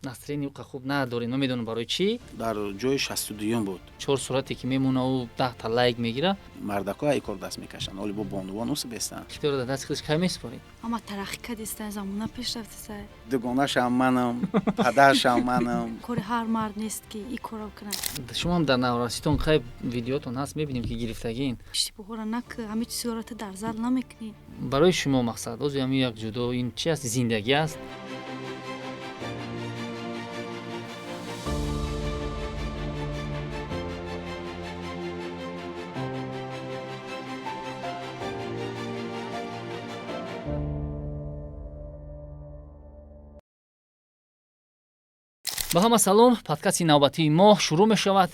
Настроение уқа хуб надорем, намедонам барои чӣ. Дар ҷои 62-юм буд. Чор сурате ки мемона, ӯ 10-та лайк мегира. Мардако ай кор даст мекашанд, оли бо бонувон усбестанд. Киторо дар дасти худаш кай месупоред? Ама тараққӣ кардиста, замона пеш рафтиста. Дугонашам манам, падаршам манам. Кори ҳар мард нест, ки ин корро кунад. Шумо ҳам дар навраситон қай видеотон ҳаст, мебинем, ки гирифтагин. Иштибоҳҳоро накӣ, ҳамин чизҳоро ту дар зал намекунӣ. Барои шумо мақсад ҳозир ҳамин як ҷудо ин чи аст, зиндагӣ аст? Ба ҳама салом. Подкасти навбатии мо шурӯъ мешавад.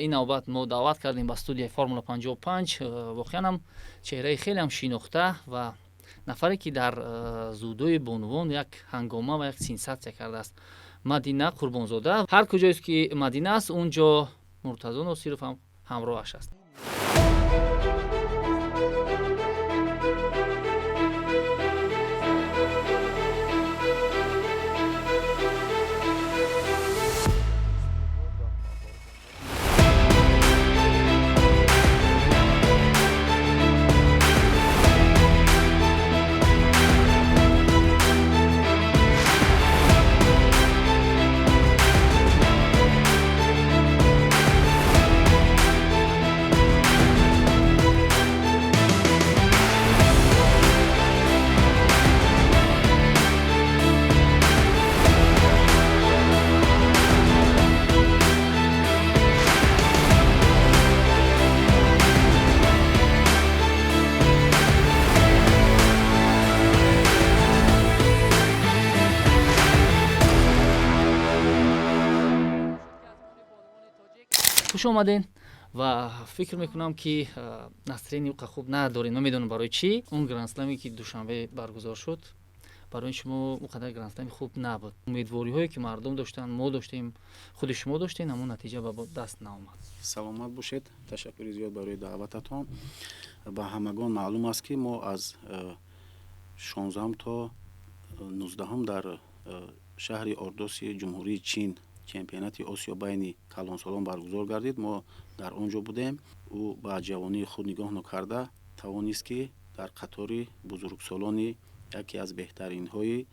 Ин навбат мо даъват кардем ба студияи Формула 55, воқеан ҳам чеҳраи хелеам шинохта ва нафаре, ки дар дзюдои бонувон як ҳангома ва як сенсатсия кардааст, Мадина Қурбонзода. Ҳар куҷоест ки Мадина аст, он ҷо Муртазо Носиров ҳам ҳамроҳаш аст. Хуш омаден ва фикр мекунам, ки настроение уқа хуб надорем, намедонам барои чӣ. Он грандсламе, ки Душанбе баргузор шуд, барои шумо он қадар грандслами хуб набуд. Умедвориҳое, ки мардум доштанд, мо доштем, худи шумо доштем, ҳамон натиҷа ба даст наомад. Саломат бошед, ташаккури зиёд барои даъвататон. Ба ҳамагон маълум аст, ки мо аз 16-ум то 19-ум дар шаҳри Ордоси Ҷумҳурии Чин чемпионати Осиё байни калонсолон баргузор гардид. Мо дар он ҷо будем. Ӯ ба ҷавонии худ нигоҳ накарда тавонист, ки дар қатори бузургсолони яке аз беҳтаринҳои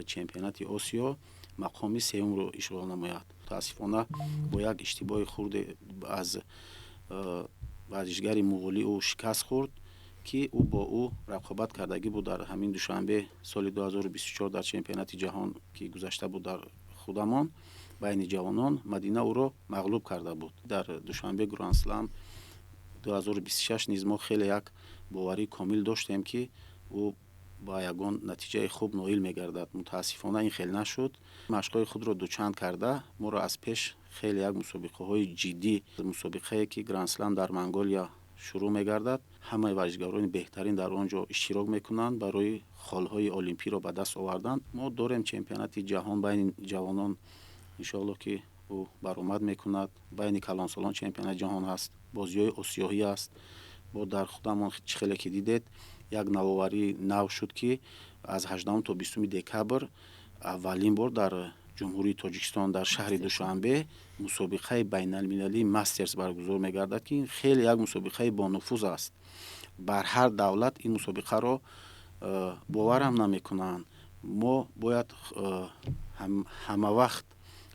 чемпионати Осиё мақоми сеюмро ишғол намояд. Мутаассифона, бо як иштибоҳи хурде аз варзишгари муғулӣ ӯ шикаст хӯрд, ки ӯ бо ӯ рақобат кардагӣ буд дар ҳамин Душанбе соли 2024, дар чемпионати ҷаҳон, ки гузашта буд дар худамон, байни ҷавонон Мадина ӯро мағлуб карда буд. Дар Душанбе Грандслам 2026 низ мо хеле як боварии комил доштем, ки ӯ ба ягон натиҷаи хуб ноил мегардад. Мутаассифона, ин хел нашуд. Машқҳои худро дучанд карда, моро аз пеш хеле як мусобиқаҳои ҷиддӣ, мусобиқае, ки Грандслам дар Монголия шурӯъ мегардад, ҳамаи варзишгарони беҳтарин дар он ҷо иштирок мекунанд барои холҳои олимпиро ба даст овардан. Мо дорем чемпионати ҷаҳон байни ҷавонон, иншоалло, ки ӯ баромад мекунад. Байни калонсолон чемпионати ҷаҳон ҳаст, бозиҳои осиёҳӣ аст. Бо дар худамон, чӣ хеле ки дидед, як навоварии нав шуд, ки аз 18 то 20 декабр аввалин бор дар Ҷумҳурии Тоҷикистон, дар шаҳри Душанбе мусобиқаи байналмилалии мастерс баргузор мегардад, ки ин хеле як мусобиқаи бонуфуз аст. Бар ҳар давлат ин мусобиқаро боварам намекунанд. Мо бояд ҳамавақт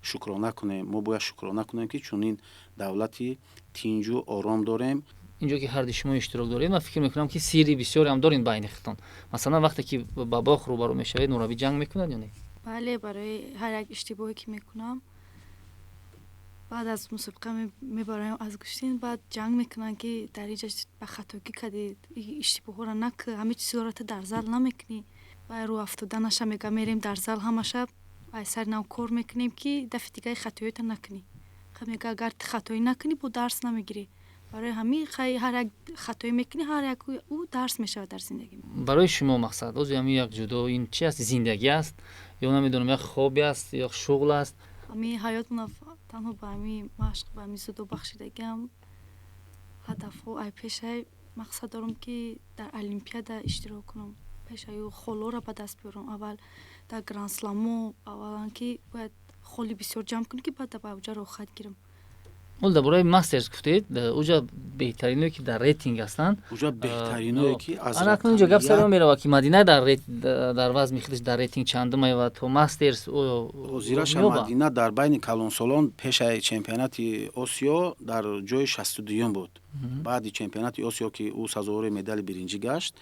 шукрона кунем, мо бояд шукрона кунем, ки чунин давлати тинҷу ором дорем. Инҷо ки ҳарди шумо иштирок доред, ман фикр мекунам, ки сирри бисёреам доред байни худтон. Масалан, вақте ки ба бох рӯбарӯ мешавед, мураббӣ ҷанг мекунад ё не? Бале, барои ҳар як иштибоҳе, ки мекунам, баъд аз мусобиқа мебароям аз гӯштин, баъд ҷанг мекунанд, ки дар инҷа ба хатогӣ кардӣ, иштибоҳҳоро накӣ, ҳамин чизҳоро ту дар зал намекунӣ. Вай рӯ афтода наша, мега, мерем дар зал, ҳамаша ай сари нав кор мекунем, ки дафъи дигари хатоиёта накунӣ. Мега, агар ту хатоӣ накунӣ, бо дарс намегирӣ. Барои ҳамин ҳар як хатоӣ мекунӣ, ҳар як ӯ дарс мешавад дар зиндагӣ. Барои шумо мақсад ҳозир ҳамин як ҷудо ин чи аст, зиндагӣ аст ё намедонам, як хобби аст ё шуғл аст? Ҳамин ҳаётмона танҳо ба ҳамин машқ, ба ҳамин дзюдо бахшидагиам. Ҳадафҳо ай пешай мақсад дорам, ки дар олимпиада иштирок кунам, пешаю холҳоро ба даст биёрам, аввал дар грандсламо, аввалан ки бояд Холи бисёр ҷамъ кунӣ, ки баъд ба уҷа роҳхат гирам. Ҳол дар бораи мастерс гуфтед, уҷа беҳтариное ки дар рейтинг ҳастанд. Уҷа беҳтариное ки аз Акнун инҷо гап сар меравад, ки Мадина дар вазми худаш дар рейтинг чандума ва то мастерс Ҳозираша Мадина дар байни калонсолон пешаи чемпионати Осиё дар ҷои 62-юм буд. Баъди чемпионати Осиё, ки ӯ сазовори медали биринҷӣ гашт,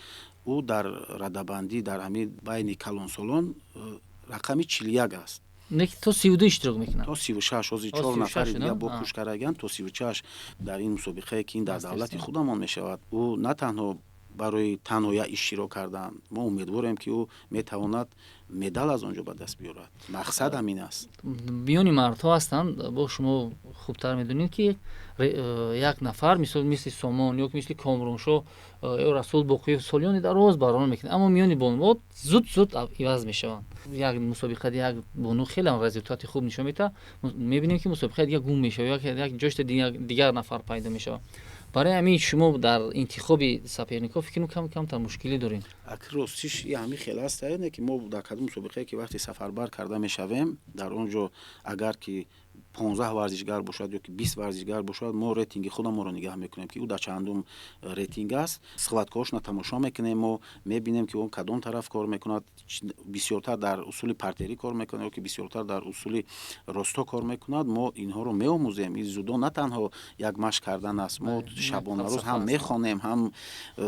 ӯ дар радабандӣ дар ҳамин байни калонсолон рақами 41 аст. То 32 иштирок мекунад. То 36. Ҳозир чор нафари дига бо кӯш кардагианд, то 36 дар ин мусобиқае, ки ин дар давлати худамон мешавад. Ӯ на танҳо барои танҳо як иштирок кардан, мо умедворем, ки ӯ метавонад медал аз он ҷо ба даст биёрад. Мақсад ҳамин аст. Миёни мардҳо ҳастанд, бо шумо хубтар медонед, ки як нафар, мисол, мисли Сомон ё мисли Комроншо ё Расул Боқиев, солиёни дароз барнома мекунад, аммо миёни бонувот зуд зуд иваз мешаванд. Як мусобиқа як бону хеле результати хуб нишон медиҳад, мебинем, ки мусобиқаи дигар гум мешавад, як ҷошта дигар нафар пайдо мешавад. Барои ҳамин шумо дар интихоби соперникҳо, фикр мекунам, камтар мушкилӣ дорем. Ак ростиш, ҳамин хел аст, ки мо дар кадом мусобиқае ки вақте сафарбар карда мешавем, дар он ҷо агар ки 15 варзишгар бошад ё ки 20 варзишгар бошад, мо рейтинги худамонро нигаҳ мекунем, ки ӯ дар чандум рейтинг аст. Схваткаҳошона тамошо мекунем, мо мебинем, ки он кадом тараф кор мекунад, бисёртар дар усули партерӣ кор мекунад ё ки бисёртар дар усули росто кор мекунад. Мо инҳоро меомӯзем. Ин дзюдо на танҳо як машқ кардан аст, мо шабонарӯз ҳам мехонем, ҳам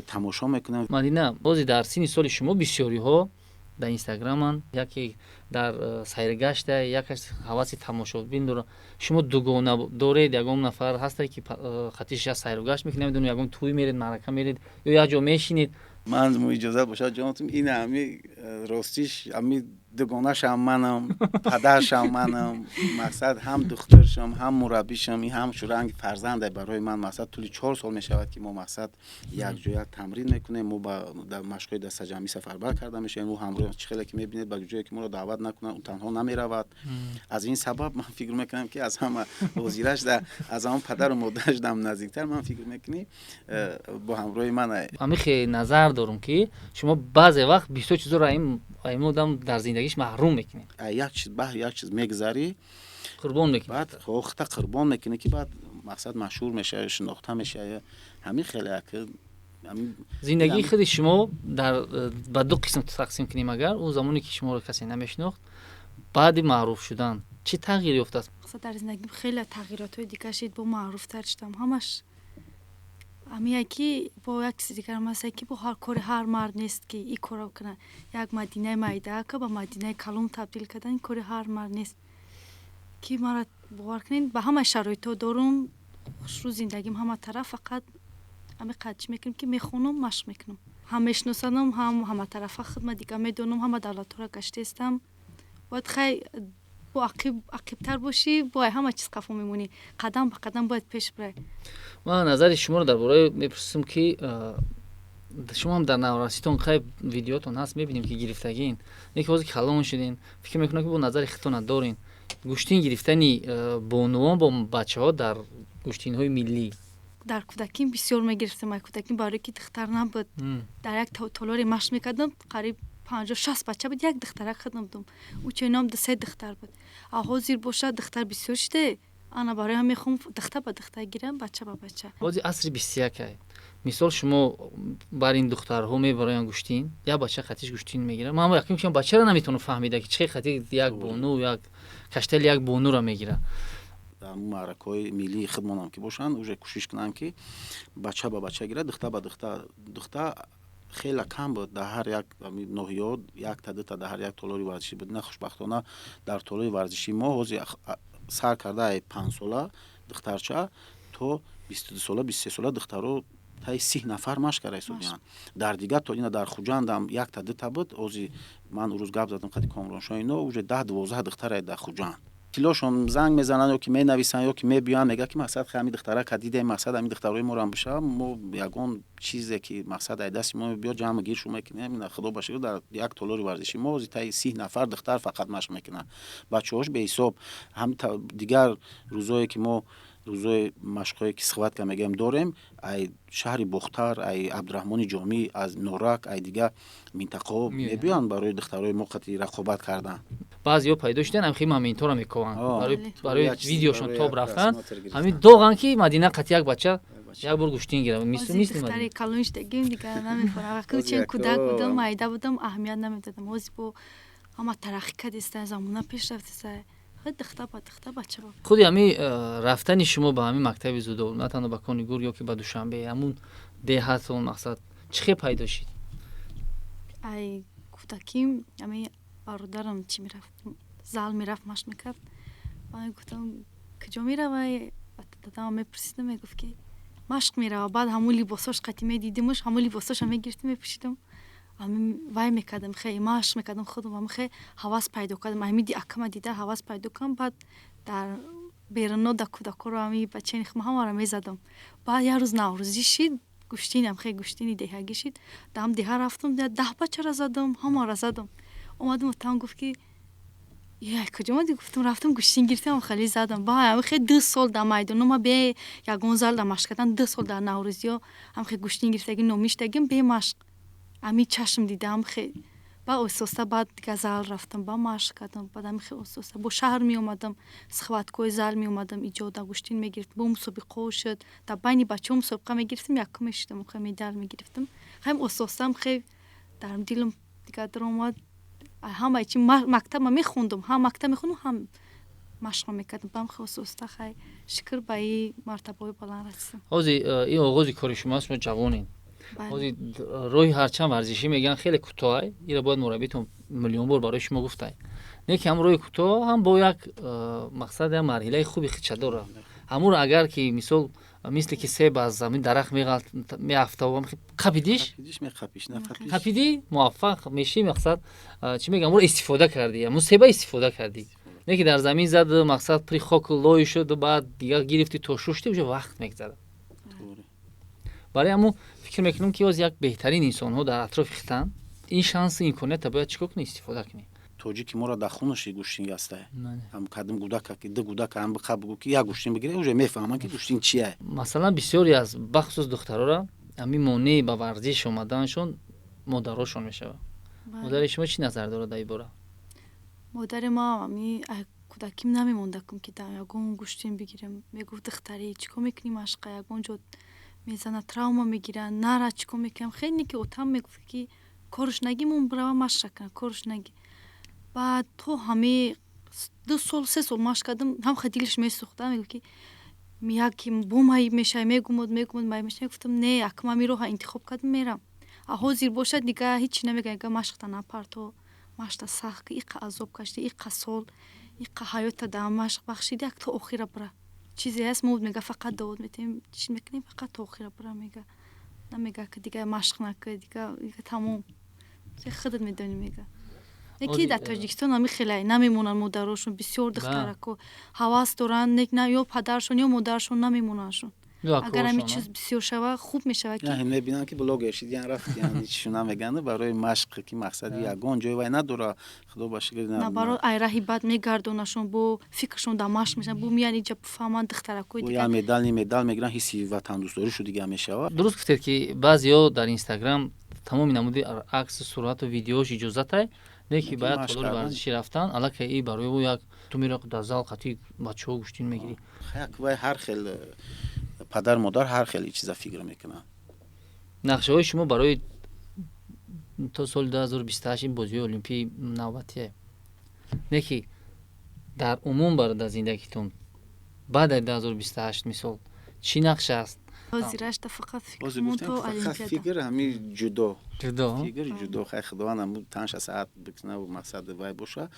тамошо мекунем. Мадина, бози дар синни соли шумо бисёриҳо дар Инстаграманд, яке дар сайргашта, якаш ҳаваси тамошобин дора. Шумо дугона доред? Ягон нафар ҳастае, ки хатиша сайругашт мекунед, намедонам, ягон тӯй меред, маърака меред ё як ҷо мешинед? Ман иҷозат бошад, ҷонатум, ин ҳами ростиш, ҳами дугонашам манам, падаршам манам. Мақсад, ҳам духтуршам, ҳам мураббишам, ин ҳам ранги фарзанде барои ман. Мақсад, тӯли 4 сол мешавад, ки мо, мақсад, якҷоя тамрин мекунем. Мо ба машқҳои дастаҷамъӣ сафарбар карда мешавем. Ӯ ҳамроҳ, чӣ хеле ки мебинед, ба ҷое ки моро даъват накунад, ӯ танҳо намеравад. Аз ин сабаб ман фикр мекунам, ки аз ҳама ҳозираш аз ҳамон падару модараш дам наздиктар, ман фикр мекунӣ, бо ҳамроҳи ман. Ҳамихе назар дорум, ки шумо баъзе вақт бисёр чизоро ин одам дар зиндагиш маҳрум мекунед. Як чиз баҳр як чиз мегузарӣ. Қурбон мекунед. Баъд худта қурбон мекунӣ, ки баъд, мақсад, машҳур мешавӣ, шинохта мешавӣ. Ҳамин хеле як Зиндагии худи шумо дар ба ду қисм тақсим кунем агар, ӯ замоне ки шуморо касе намешинохт, баъди маъруф шудан чӣ тағйир ёфтааст? Дар зиндагим хеле тағйиротҳои дигар шид. Бо маъруфтар шудам, ҳамаш ҳамия ки бо як чизи дигарам ҳаста, ки бо ҳар кори ҳар мард нест, ки ин корро кунад. Як Мадинаи майдаака ба Мадинаи калон табдил кардан, ин кори ҳар мард нест. Ки мара бовар кунед, ба ҳамаи шароитҳо дорум, хушрӯ зиндагим ҳама тараф. Фақат ҳами қад чӣ мекунем, ки мехонам, машқ мекунам, ҳам мешиносанам, ҳам ҳаматарафа хидма дига медонам, ҳама давлатҳоро гаштаистам. Бояд хай бо ақибтар бошӣ, бояд ҳама чиз қафо мемонӣ. Қадам ба қадам бояд пеш бирай. Ман назари шуморо дар бораи мепурсам, ки шумо ҳам дар навраситон хай видеотон ҳаст, мебинем, ки гирифтагин, лекин ҳозир калон шудин, фикр мекунам, ки бо назари худтона дорен, гӯштин гирифтани бонувон бо бачаҳо дар гӯштинҳои миллӣ. Дар кӯдаким бисёр мегирифтам. Ай кӯдаким, барое ки духтар набуд. Дар як толори машқ мекардам, қариб 50-60 бача буд, як духтарак худам будам. Ученом ду се духтар буд. А ҳозир бошад, духтар бисёр шуде. Ана барои ҳам мехоҳам духта ба духта гирам, бача ба бача. Ҳозир асри 21-ай. Мисол, шумо бар ин духтарҳо мебароянд гӯштин, як бача хатиш гӯштин мегирад. Ман якум ки бачаро наметавонам фаҳмида, ки чӣ хати як бону, як каштали як бонуро мегирад. Маъракаҳои миллии худмонам ки бошанд, уже кӯшиш кунанд, ки бача ба бача гирад, духта ба духта. Духта хеле кам буд, дар ҳар як ноҳияҳо якта, дута дар ҳар як толори варзишӣ буд. На, хушбахтона, дар толори варзишии мо ҳозир сар карда 5-сола духтарча то 22-сола, 23-сола духтаро таи 30 нафар машқ карда истодианд. Дар дигар то ина дар Хуҷандам якта, дута буд. Ҳозир ман урӯз гап задам қади Комроншо, ино уже 10-12 духтара дар Хуҷанд. Тилошон занг мезананд ё ки менависанд, ё ки мебиёянд, мегӯяд, ки мақсад, ҳами духтарака дидем, мақсад, ҳами духтарои моро биша, мо ягон чизе ки, мақсад, ай дасти мо биё, ҷамъ гиршу мекунем. Худо ба шукр, дар як толори варзиши мо ҳозир таи 30 нафар духтар фақат машқ мекунанд, бачаҳош беҳисоб. Ҳам дигар рӯзое ки мо рӯзои машқҳое ки схватка мегӯем дорем, ай шаҳри Бохтар, ай Абдураҳмони Ҷомӣ, аз Норак, ай дигар минтақаҳо мебиёянд барои духтарои мо қати рақобат кардан. Баъзеҳо пайдо шудан, ҳам хеле моментҳоро мекованд барои видеошон тоб рафтан. Ҳамин доғанд, ки Мадина қати як бача як бор гӯштин гирам. Мисли калон шудагим, дигар намефорам. Чен кӯдак будам, майда будам, аҳамият намедодам. Ҳозир бо ҳама тараққӣ кардиста, замона пеш рафтиста, духта ба духта, бача ба Худи ҳами рафтани шумо ба ҳамин мактаби дзюдо, на танҳо ба Кони Гур ё ки ба Душанбе, ҳамун деҳатон, мақсад, чӣ хел пайдо шид? Ай кӯдаким ами бародарам чӣ мерафт, зал мерафт, машқ мекард. Ман гуфтам, куҷо меравай? Дадам мепурсидам, мегуфт, ки машқ мерава. Баъд ҳамун либосош қати медидимуш, ҳамун либосоша мегирифтам, мепӯшидам, вай мекардам, хе машқ мекардам худам. Хе ҳавас пайдо кардам, ами акама дида ҳавас пайдо кардам. Баъд дар беруно да кӯдакоро, ами бачаи ҳамаро мезадам. Баъд як рӯз наврӯзӣ шид, гӯштинам, хе гӯштини деҳагӣ шид. Дам деҳа рафтам, 10 бачаро задам, ҳамаро задам. Омадам, отам гуфт, ки яй, куҷо омадӣ? Гуфтам, рафтам, гӯштин гирифтам, хеле задам. Ба хе 2 сол дар майдоно ма бе ягон зал дар машқ кардан, 2 сол дар наврӯзиё ҳам хе гӯштин гирифтагӣ, номиштагим, бемашқ, ами чашм дидам хе. Баъд оҳиста баъд дига зал рафтам, ба машқ кардам. Баъд ами хе оҳиста бо шаҳр меомадам, схваткаҳои зал меомадам, иҷода гӯштин мегирифтам. Бо мусобиқаҳо шуд, дар байни бачаҳо мусобиқа мегирифтам, якум мешудам, хе медал мегирифтам. Хем оҳиста хе дар дилам дига даромад. Ҳамаи чи мактабма мехондум, ҳам мактаб мехондум, ҳам машқма мекардам. Бам хе оҳиста, хай, шукр, ба и мартабаҳои баланд расидам. Ҳозир ин оғози кори шумо аст, шумо ҷавонед. Ҳозир роҳи ҳарчанд варзишӣ мегӯянд хеле кӯтоҳай, ира бояд мураббитон миллион бор барои шумо гуфтай, не ки ҳам роҳи кӯтоҳ ҳам бо як мақсад, як марҳилаи хуби хича дорад. Ҳамуро агар ки мисол мисле ки себ аз замин дарахт меафтав, қапидиш, қапидӣ, муваффақ мешӣ. Мақсад, чӣ мегӯям, ҳамуро истифода кардӣ, ҳамун себа истифода кардӣ, не ки дар замин зад, мақсад, при хоку лой шуд, баъд дигар гирифтӣ то шуштӣ, уже вақт мегзарад. Барои ҳамун фикр мекунам, ки оз як беҳтарин инсонҳо дар атрофи хитан, ин шансу имконията бояд чӣ кор кунӣ? Истифода кунӣ. Тоҷики моро дар хунаши гӯштин астае. Ҳам кадим гудака ки ду гудака ҳам биқа бугӯ, ки як гӯштин бигире, уже мефаҳманд, ки гӯштин чие. Масалан, бисёре аз, бахусус духтарора, ҳамин монеи ба варзиш омаданашон модарошон мешавад. Модари шумо чӣ назар дорад дар ин бора? Модари ма ами кӯдаким намемондакум, ки дар ягон гӯштин бигирем. Мегуфт, духтарӣ, чӣ кор мекунӣ машқа, ягон ҷо мезана, травма мегиранд, нара, чӣ кор мекунам? Хеле ки отам мегуфт, ки корш нагӣ, мон бирава машқа кунам, корш нагӣ. Баъд то ҳаме 2 сол, 3 сол машқ кардам, ҳам хе дилаш месӯхта, мегуфт, ки яке бо маиб мешавӣ, мегумуд, мегумуд, маиб мешавӣ. Гуфтам, не, акам ҳамин роҳа интихоб кардам, мерам. А ҳозир бошад, дига ҳичи намегӯям, га машқта напарто, машқта сахт ки иқа азоб кашидӣ, иқа сол, иқа ҳаётта дар машқ бахшидӣ, як то охира бира. Чизе ҳаст, мо мега, фақат довод метавем, чӣ мекунем, фақат то охира бира, мега. Намега, ки дига машқ накӣ, дига тамом, худат медонӣ, мега. Ки дар Тоҷикистон ҳами хеле намемонанд модарошон. Бисёр духтарако ҳавас доранд, ё падаршон, ё модаршон намемонандшон. Агар ҳами чиз бисёр шава, хуб мешавад. Ки мебинам, ки блогер шидиян, рафтиян, ҳичшо намегӯянд барои машқ, ки мақсади ягон ҷой вай надора, худо ба шукр. Наоборот, ай раҳи бад мегардонашон, бо фикршон дар машқ мешаванд, бо миян иҷа фаҳманд духтаракои. Я медал, ни медал мегиранд, ҳисси ватандӯстдоришу дига мешавад. Дуруст гуфтед, ки баъзеҳо дар Инстаграм тамоми намуди аксу сурату видеош иҷозатай, не ки бояд толори варзишӣ рафтан аллакай и барои ӯ як ту мера дар зал қатъи бачаҳо гӯштин мегирӣ. Вай ҳар хел падар модар ҳар хел чиза фикр мекунанд. Нақшаҳои шумо барои то соли 2028 ин бозиҳои олимпии навбатие, не ки дар умум бар дар зиндагитон баъд аз 2028, мисол, чӣ нақша аст? Ҳозирашта фақат фикр. Фикр ҳами ҷудо. Ҷудо. Фикр ҷудо. Хай, худованд ҳаму танша саат бикунаву мақсад вай боша.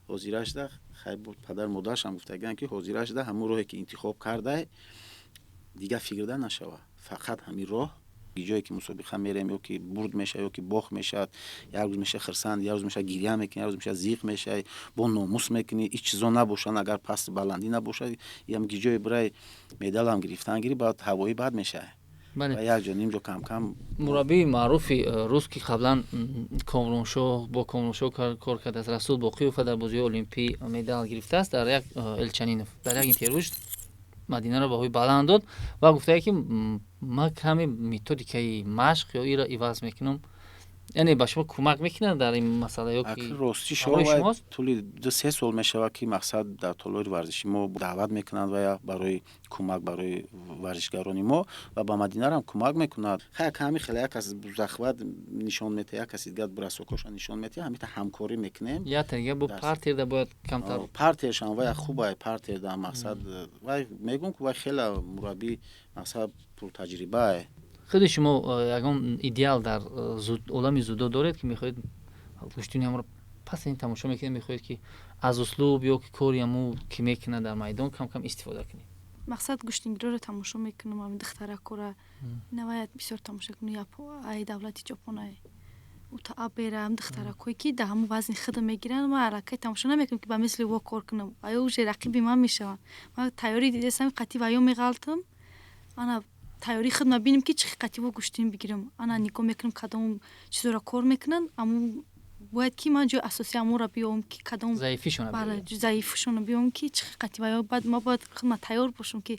Ҳозирашда, хай, падар модаршам гуфтагианд, ки ҳозирашда ҳамун роҳе, ки интихоб кардай, дигар фикрда нашава, фақат ҳамин роҳ. Ҷое ки мусобиқа мерем, ё ки бурд мешавад, ё ки бохт мешавад, як рӯз меша хирсанд, як рӯз меша гиря мекунӣ, як рӯз меша зиқ мешавӣ, бо номус мекунӣ. Ҳеҷ чизо набошанд, агар пасту баландӣ набошад, ям ки ҷое бирай, медалам гирифтан гирӣ, баъд ҳавоӣ бад мешавад. Як ҷо нимҷо камкам. Мураббии маъруфи рус, ки қаблан Комроншоҳ, бо Комроншоҳ кор кардааст, Расул Боқиёва, дар бозиҳои олимпӣ медал гирифтааст, дар як Элчанинов дар як интервюш Мадинаро баҳои баланд дод ва гуфтае, ки ман каме методикаи машқ ё ира иваз мекунам. Яъне ба шумо кӯмак мекунад дар ин масъала ё ки рости шумо тӯли 2-3 сол мешавад, ки мақсад дар толори варзиши мо даъват мекунанд ва барои кӯмак барои варзишгарони мо ва ба Мадинарам кӯмак мекунад. Хай, ҳами хеле як кас захват нишон метиҳад, як каси дигар бросокоша нишон метиҳад, ҳамита ҳамкорӣ мекунем. Ятанига бо партерда бояд камтар. Партершам вай хубай, партерда мақсад вай мегӯм, ки вай хеле мураббӣ, мақсад пуртаҷрибае. Худи шумо ягон идеал дар олами дзюдо доред, ки мехоҳед гӯштини ҳамро пас ин тамошо мекунед, мехоҳед, ки аз услуб ё ки кори ҳаму ки мекунад дар майдон, кам кам истифода кунед? Мақсад, гӯштингироро тамошо мекунам, ами духтаракора наваят бисёр тамошо кунам. Ай давлати Ҷопонай утаабера духтаракое, ки дар ҳамун вазни худам мегиранд, ман аллакай тамошо намекунам, ки ба мисли во кор кунам. Аё уже рақиби ман мешаванд. Ман тайёрӣ дидастам, қатъи ваё меғалтам. Ана тайёрии худма бинем, ки чӣ қатъи во гӯштин бигирам. Ана нигоҳ мекунам, кадом чизоро кор мекунанд, аму бояд ки ман ҷои асосии аморо биёвам, ки кадом заифишона биёвам, ки чӣ қатъи ваё. Баъд ма бояд худма тайёр бошам, ки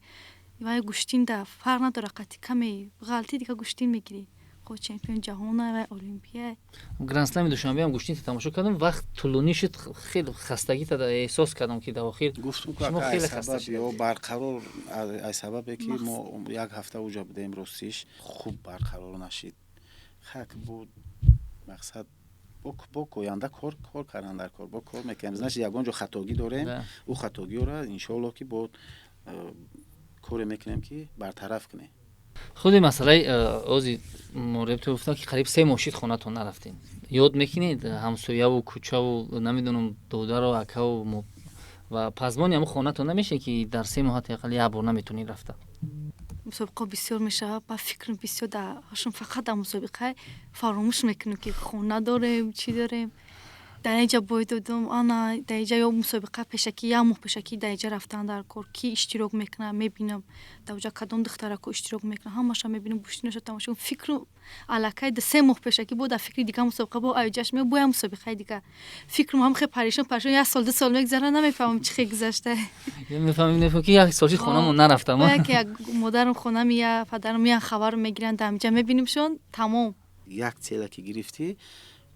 вай гӯштин да фарқ надорад, қатъи каме ғалтӣ, дига гӯштин мегирӣ, хо чемпион ҷаҳона ва олимпия. Грандслами Душанбеам гӯштинта тамошо кардам, вақт тӯлонӣ шуд, хеле хастагита эҳсос кардам, ки дар охир гуфтум шумо хеле хаста. Барқарор аз сабабе, ки мо як ҳафта уҷа будем, ростиш хуб барқарор нашид. Хак буд, мақсад бо оянда кор кардан дар кор, бо кор мекунем. Значит, ягон ҷо хатогӣ дорем, ӯ хатогиёра иншоалло, ки бо коре мекунем, ки бартараф кунем. Худи масъалаи ози моребто гуфтам, ки қариб 3 моҳ шид хонатон нарафтем. Ёд мекунед ҳамсояву кӯчаву, намедонам, додару акаву ва пазмони ҳамун хонатон намешед, ки дар 3 моҳ ҳатто ақал як бор наметонед рафта? Мусобиқаҳо бисёр мешавад, ба фикрам бисёр дар ҳошум, фақат дар мусобиқа фаромӯш мекунем, ки хона дорем, чӣ дорем. Дар инҷа бой додум, ана дар инҷа ё мусобиқа пешакӣ, як моҳ пешакӣ дар инҷа рафтан дар кор, ки иштирок мекунад, мебинам, дар оҷа кадом духтарако иштирок мекунад, ҳамаша мебинам, гӯштиноша тамошо. Фикру аллакай 3 моҳ пешакӣ бо дар фикри дига мусобиқа, бо аёҷаш ме, бо як мусобиқаи дига фикрум ҳам хел парешон парешон. Як сол, 2 сол мегзара, намефаҳмам, чӣ хел гузашта. Мефаҳмем, ки як сол шид хонамон нарафтам. Яке як модарам хона мия, падарам миян, хабар мегиранд, дар инҷа мебинимшон, тамом. Як цела ки гирифтӣ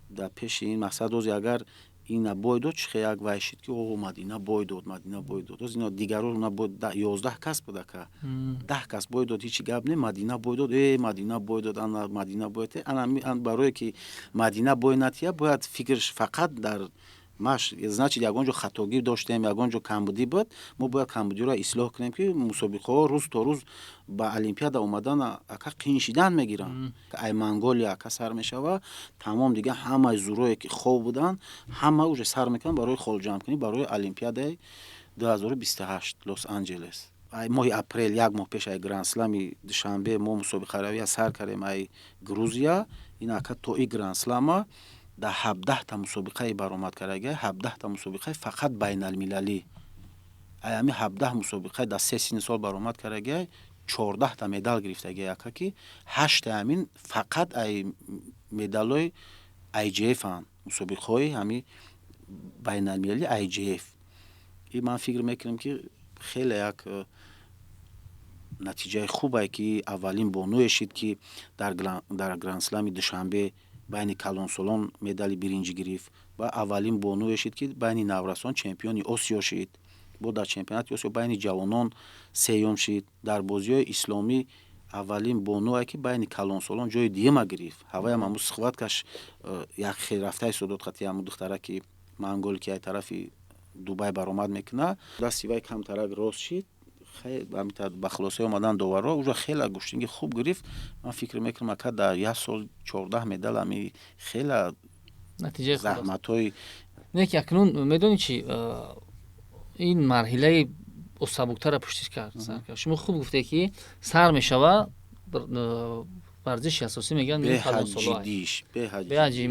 дар пеши ин мақсад, ози агар ина бой дод, чихе як вай шид, ки о, Мадина бой дод, Мадина бой дод. Оз ина дигаро 11 кас буда, ка 10 кас бой дод, ҳичи гап не. Мадина бой дод, э, Мадина бой дод, ана Мадина бой. Ана барое ки Мадина бой натия, бояд фикрш фақат дар маш. Значит, ягон ҷо хатогӣ доштем, ягон ҷо камбудӣ буд, мо бояд камбудиро ислоҳ кунем, ки мусобиқаҳо рӯз то рӯз ба олимпиада омадан ака қиин шидан мегиранд. Ай Монголия ака сар мешава, тамом, дига ҳамаи зурое, ки хоб буданд, ҳама уже сар мекунанд барои холҷамкунӣ барои олимпиадаи 2028 Лос Анҷелес. Ай моҳи апрел, як моҳ пеш ай грандслами Душанбе мо мусобиқаравия сар кардем, ай Грузия ин ака то и грандслама дар 17-та мусобиқаи баромад кардага, 17-та мусобиқаи фақат байналмилалӣ. Ай ҳами 17 мусобиқаи дар се синни сол баромад кардага, 14-та медал гирифтага яка, ки ҳашта ҳамин фақат ай медалҳои IJF-анд, мусобиқаҳои ҳами байналмилалӣ IJF. И ман фикр мекунам, ки хеле як натиҷаи хубае, ки аввалин бонуе шид, ки дар грандслами Душанбе байни калонсолон медали биринҷӣ гирифт ва аввалин бонуе шид, ки байни наврасон чемпиони Осиё шид, бо дар чемпионати Осиё байни ҷавонон сеюм шид. Дар бозиҳои исломӣ аввалин бонуе, ки байни калонсолон ҷои дуюма гирифт. Ҳаваям ҳамун схваткаш як хел рафта истодод қати ҳамун духтараки монголе, ки ай тарафи Дубай баромад мекунад. Дасти вай камтарак рост шид, ба хулосае омадан доварҳо, уже хеле гӯштинги хуб гирифт. Ман фикр мекунам, ака, дар як сол 14 медал ами хеле заҳматҳои Не, ки акнун медонӣ чи, ин марҳилаи сабуктара пуштиш кард. Шумо хуб гуфте, ки сар мешава варзиши асосӣ, мегӯянд.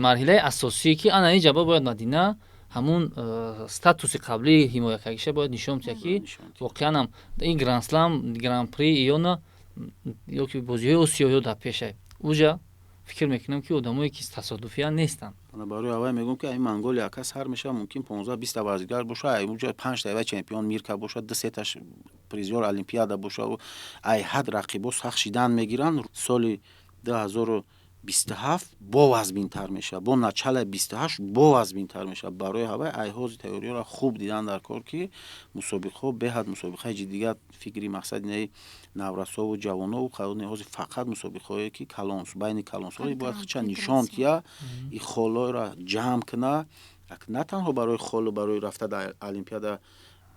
Марҳилаи асосие, ки ана ин ҷаба бояд Мадина ҳамун статуси қаблии ҳимоякагиша бояд нишон диҳад, ки воқеанам ин грандслам, гран-при ёна ё ки бозиҳои Осиё ё дар пеша уҷа фикр мекунам, ки одамое, ки тасодуфиян нестанд. Барои аввал мегӯям, ки ин Монголия ака сар мешава, мумкин 15-20-та варзишгар боша, уҷа панҷта ва чемпион мирка боша, ду сеташ призёр олимпиада боша. Ай ҳад рақибо сахт шидан мегиранд. Соли 2000 27 бо вазминтар мешавад, бо началаи 28 бо вазминтар мешавад. Барои ҳавай айҳози тайёриёро хуб дидан дар кор, ки мусобиқаҳо беҳад мусобиқаи ҷиддига. Фикри мақсади наи наврасову ҷавонову ҳози фақат мусобиқаҳое ки калон, байни калонсоло бояд хича нишон тия, и холоро ҷамъ куна, на танҳо барои холу, барои рафта дар олимпиада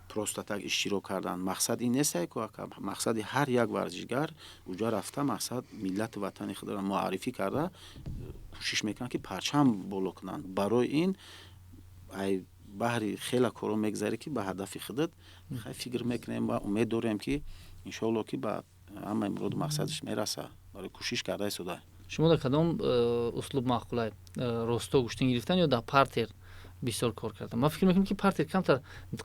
просто так иштирок кардан. Мақсад ин нест, мақсади ҳар як варзишгар уҷа рафта, мақсад миллату ватани худро муаррифӣ карда, кӯшиш мекунанд, ки парчам боло кунанд. Барои ин ай баҳри хела корҳо мегзарӣ, ки ба ҳадафи худат. Хай, фикр мекунем ва умед дорем, ки иншоалло, ки ба ҳамаи муроду мақсадаш мераса, барои кӯшиш карда истода. Шумо дар кадом услуб маъқулай, росто гӯштин гирифтан ё дар партер бисёр кор кардам? Ман фикр мекунам, ки партер камтар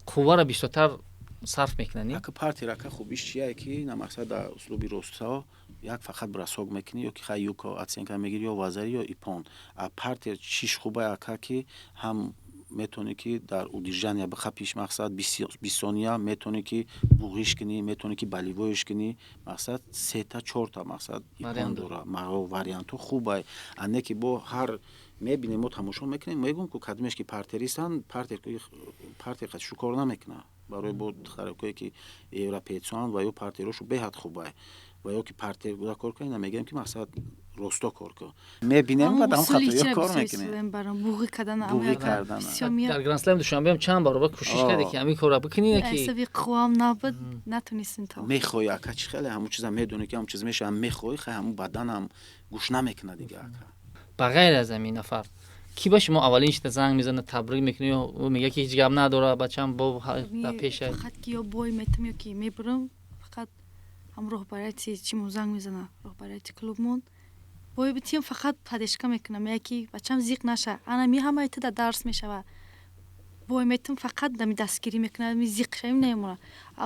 қувваро бисёртар сарф мекунад. Ака, партер, ака, хубиш чие, ки на, мақсад дар услуби ростҳо як фақат бросок мекунӣ ё ки хай юко оценка мегирӣ, ё вазари, ё иппон. А партер чиш хубае, ака, ки ҳам метавонӣ, ки дар удержания бихапиш, мақсад 20 сония метавонӣ, ки буғиш кунӣ, метавонӣ, ки болевойш кунӣ, мақсад сета, чорта, мақсад иппон дора, вариантҳо хубай. А не ки бо ҳар мебинем, мо тамошо мекунем, мегӯм, ку кадомеш ки партеристанд, партер шу кор намекунад. Барои бо духтаракое ки европейцоанд ва ё партерошу беҳад хубай, ва ё ки партер буда кор кунед, мегӯем, ки мақсад росто кор кун. Мебинем ва дар хатоё кор мекунем. Буғӣ кардан. Дар грандслем Душанбеам чанд баробар кӯшиш карде, ки ҳамин корро бикунӣ, ки қуввам набуд, натонистем. То мехоҳӣ, ака, чӣ хеле ҳамун чиза медонӣ, ки ҳамун чиз мешава, мехоҳӣ, хай, ҳамун баданам гӯш намекунад дига, ака. Ба ғайр аз ҳамин нафар, кӣ ба шумо аввалин шида занг мезанад, табрик мекунад ё мегӯяд, ки ҳеҷ гап надора, бачам бо дар пеша? Фақат ки ё бой метам, ё ки мебурам, фақат ҳам роҳбарияти чимон занг мезанад, роҳбарияти клубмон. Бой битиям, фақат поддержка мекунам, меяд, ки бачам зиқ наша, ана ми ҳамаи ту да дарс мешава. Бой метам, фақат дами дастгирӣ мекунад, ми зиқ шавим намемонад.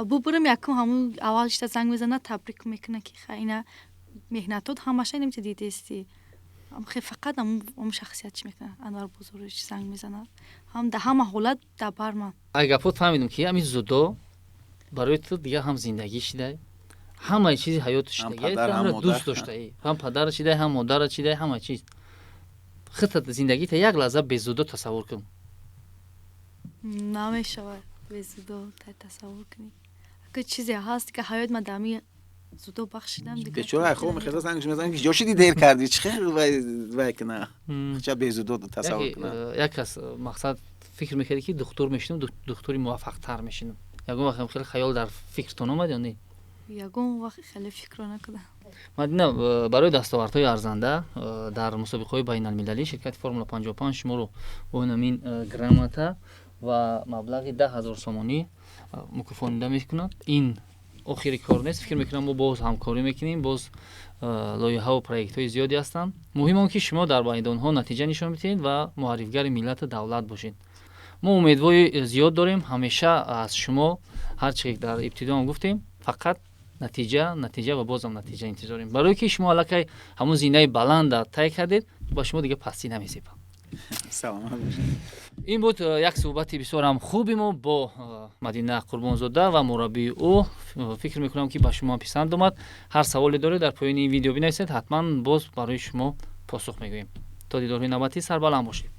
Бубурам, якум ҳамун аввал шида занг мезанад, табрик мекунад, ки ина меҳнатот ҳамаша инамча дидести. Фақат ҳамун шахсият чӣ мекунад, Анвар Бозорович занг мезанад, ҳам дар ҳама ҳолат дар бар ман. Ай гапот фаҳмидем, ки ҳамин дзюдо барои ту дига ҳам зиндагӣ шидай, ҳамаи чизи ҳаёту шидаги дӯст доштаӣ, ҳам падара шидай, ҳам модара шидай, ҳама чиз. Худта зиндагита як лаҳза без дзюдо тасаввур кун. Намешавад без дзюдо тасаввур кунӣ. Ака, чизе ҳаст, ки ҳаёт ма дар ҳами дзюдо бахшидам. Бечора, ай хоб мехеза, зангш мезанам, ки ҷо шиди, дер кардӣ, чӣ хел вай куна, ча без дзюдо тасаввур куна? Як кас, мақсад, фикр мекарди, ки духтур мешинам, духтури муваффақтар мешинам. Ягон вақт хеле хаёл дар фикртон омад ё не? Ягон вақт хеле фикрро накардам. Мадина, барои дастовардҳои арзанда дар мусобиқаҳои байналмилалӣ ширкати Формула 55 шуморо бо ҳамин грамота ва маблағи 10 000 сомонӣ мукофонида мекунад. Ин охири кор нест, фикр мекунам, мо боз ҳамкорӣ мекунем, боз лоиҳаву проектҳои зиёде ҳастанд. Муҳим он ки шумо дар майдонҳо натиҷа нишон бидиҳед ва муаррифгари миллату давлат бошед. Мо умедвои зиёд дорем ҳамеша аз шумо. Ҳар чи дар ибтидоам гуфтем, фақат натиҷа, натиҷа ва бозам натиҷа интизорем, барое ки шумо аллакай ҳамун зинаи баланда тай кардед, ба шумо дига пастӣ намезебад. Саломат бошед. Ин буд як суҳбати бисёрам хуби мо бо Мадина Қурбонзода ва мураббии ӯ. Фикр мекунам, ки ба шумо писанд омад. Ҳар саволе доред, дар поёни ин видео бинависед, ҳатман боз барои шумо посух мегӯем. То дидорҳои навбатӣ сарбаланд бошед.